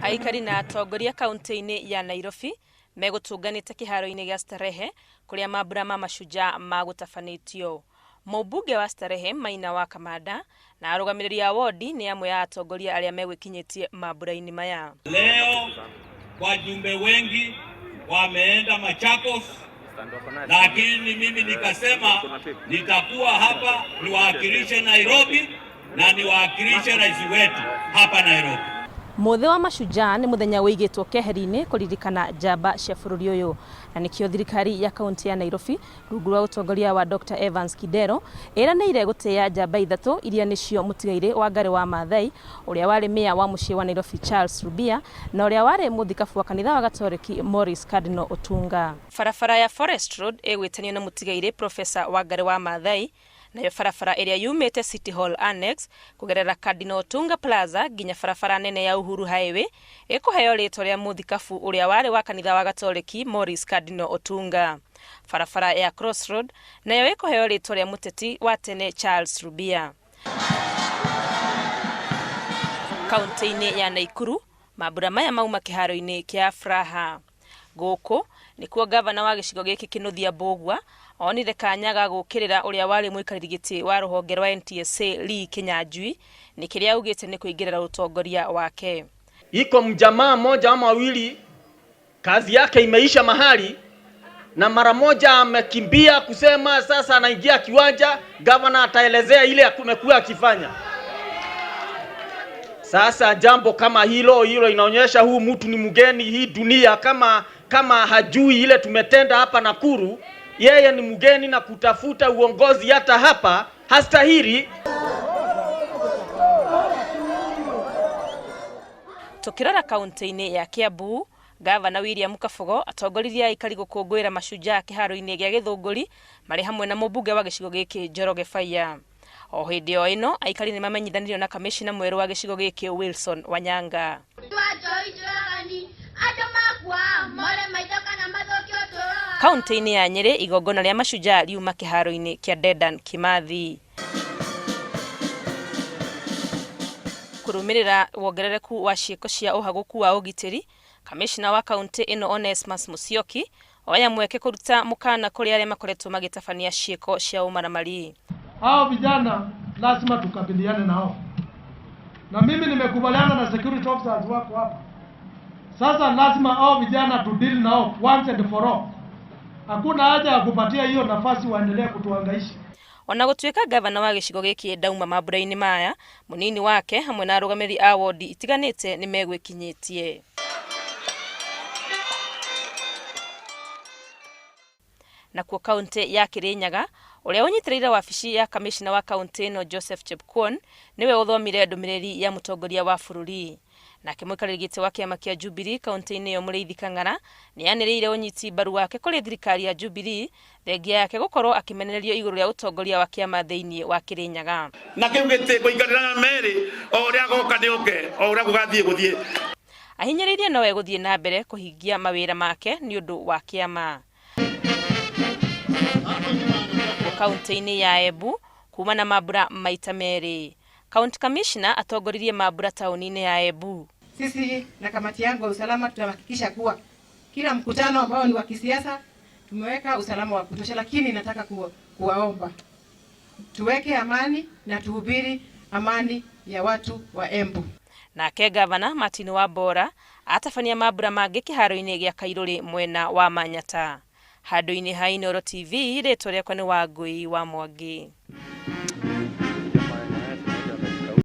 Aikari na atongoria kaunti-inĩ ya Nairobi megũtũnganĩte kĩharo-inĩ gĩa Starehe kũrĩa mambura ma Mashujaa magũtabanĩtio. Mũmbunge wa Starehe Maina wa Kamanda na arũgamĩrĩri a wodi nĩ amwe a atongoria arĩa megwĩkinyĩtie mambura-inĩ maya. Leo wajumbe wengi wameenda Machakos, lakini mimi nikasema nitakuwa hapa niwakilishe Nairobi na niwakilishe rais wetu hapa Nairobi. Mũthĩ wa Mashujaa nĩ mũthenya wĩigĩtwo keheri-inĩ kũririkana njamba cia bũrũri ũyũ, na nĩkĩo thirikari ya kaunti ya Nairobi rungu rwa ũtongoria wa Dr. Evans Kidero ĩranĩire gũtĩĩa njamba ithatũ iria nĩcio mũtigairĩ Wangari wa Maathai, ũrĩa warĩ meya wa mũciĩ wa Nairobi Charles Rubia, na ũrĩa warĩ mũthikabu wa kanitha wa Gatoreki Maurice Cardinal Otunga. Barabara ya Forest Road ĩgwĩtanio na mũtigairĩ Professor Wangari wa Maathai, nayo barabara ĩrĩa yumĩte City Hall Annex kũgerera Cardinal Otunga Plaza nginya barabara nene ya Uhuru Highway ĩkũheo rĩtwa rĩa mũthikabu ũrĩa warĩ wa kanitha wa Gatoreki Maurice Cardinal Otunga. Barabara ya Crossroad nayo ĩkũheo rĩtwa rĩa mũteti wa tene Charles Rubia. Kaunti-inĩ ya Naikuru mambura maya mauma kĩharo-inĩ kĩa Afraha. Gũkũ nĩkuo gavana wa gĩcigo gĩkĩ Kĩnuthia Mbũgua onire kanya ga gũkĩrĩra ũrĩa warĩ mũikarĩri gĩtĩ wa rũhonge rwa NTSA Lee Kinyanjui nĩ kĩrĩa augĩte nĩ kũingĩrĩra ũtongoria wake. Iko mjamaa mmoja ama wawili kazi yake imeisha mahali na mara moja amekimbia kusema sasa anaingia kiwanja, gavana ataelezea ile amekuwa akifanya. Sasa jambo kama hilo hilo inaonyesha huu mtu ni mgeni hii dunia, kama hajui ile tumetenda hapa Nakuru, yeye ni mgeni na kutafuta uongozi hata hapa hastahili. Tukirora kaunti-inĩ ya Kiambu, Gavana William Kabogo atongoririe aikari gũkũngũĩra Mashujaa kĩharo-inĩ gĩa Gĩthũngũri marĩ hamwe na mũmbunge wa gĩcigo gĩkĩ Njoroge Baiya. O hĩndĩ o ĩno aikari nĩ mamenyithanirio na kamishna mwerũ wa gĩcigo gĩkĩ Wilson Wanyanga. Kaunti-inĩ ya Nyĩrĩ igongona rĩa Mashujaa riuma kĩharo-inĩ kĩa Dedan Kimathi. Kũrũmĩrĩra wongerereku wa ciĩko cia ũhagũku wa ũgitĩri, kamishna wa kaunti ĩno Onesmus Musyoki oya mweke kũruta mũkana kũrĩ arĩa makoretwo magĩtabania ciĩko cia ũmaramari. Hao vijana lazima tukabiliane nao, na mimi nimekubaliana na security officers wako hapa. Sasa lazima hao vijana tu deal nao once and for all. Hakuna haja ya kupatia hiyo nafasi waendelee kutuhangaisha. Ona gũtuĩka gavana wa gĩcigo gĩkĩ ndauma mambura-inĩ maya, mũnini wake hamwe na arũgamĩrĩri a wodi itiganĩte nĩ megwĩkinyĩtie. Nakuo kaunti ya Kirinyaga, ũrĩa ũnyitĩrĩire wabici ya kamishna wa kaunti ĩno Joseph Chepkwony nĩwe ũthomire ndũmĩrĩri ya mũtongoria wa bũrũri. Nake mũikarĩri gĩtĩ wa kĩama kĩa Jubilee kaunti-inĩ ĩyo Mũrĩithi Kang'ara nĩanĩrĩire ũnyiti mbaru wake kũrĩ thirikari ya Jubilee thengia yake gũkorwo akĩmenererio igũrũ rĩa ũtongoria wa kĩama thĩinĩ wa Kirinyaga. Na kĩu gĩtĩ ngũikarĩra na Mary o ũrĩa goka nĩ oke o ũrĩa gũgathiĩ gũthiĩ. Ahinyĩrĩirie no egũthiĩ na mbere kũhingia mawĩra make nĩ ũndũ wa kĩama. Kaunti-inĩ ya Embu kuma na mambura maita merĩ. County Commissioner atongoririe mambura taũni-inĩ ya Embu. Sisi na kamati yangu ya usalama tutahakikisha kuwa kila mkutano ambao ni wa kisiasa tumeweka usalama wa kutosha, lakini nataka kuwaomba tuweke amani na tuhubiri amani ya watu wa Embu. Nake Gavana Martin Wambora atabania mambura mangĩ kĩharo-inĩ gĩa Kairũrĩ mwena wa Manyata. Handũ-inĩ ha Inooro TV, rĩtwa rĩakwa nĩ Wangũi wa Mwangi.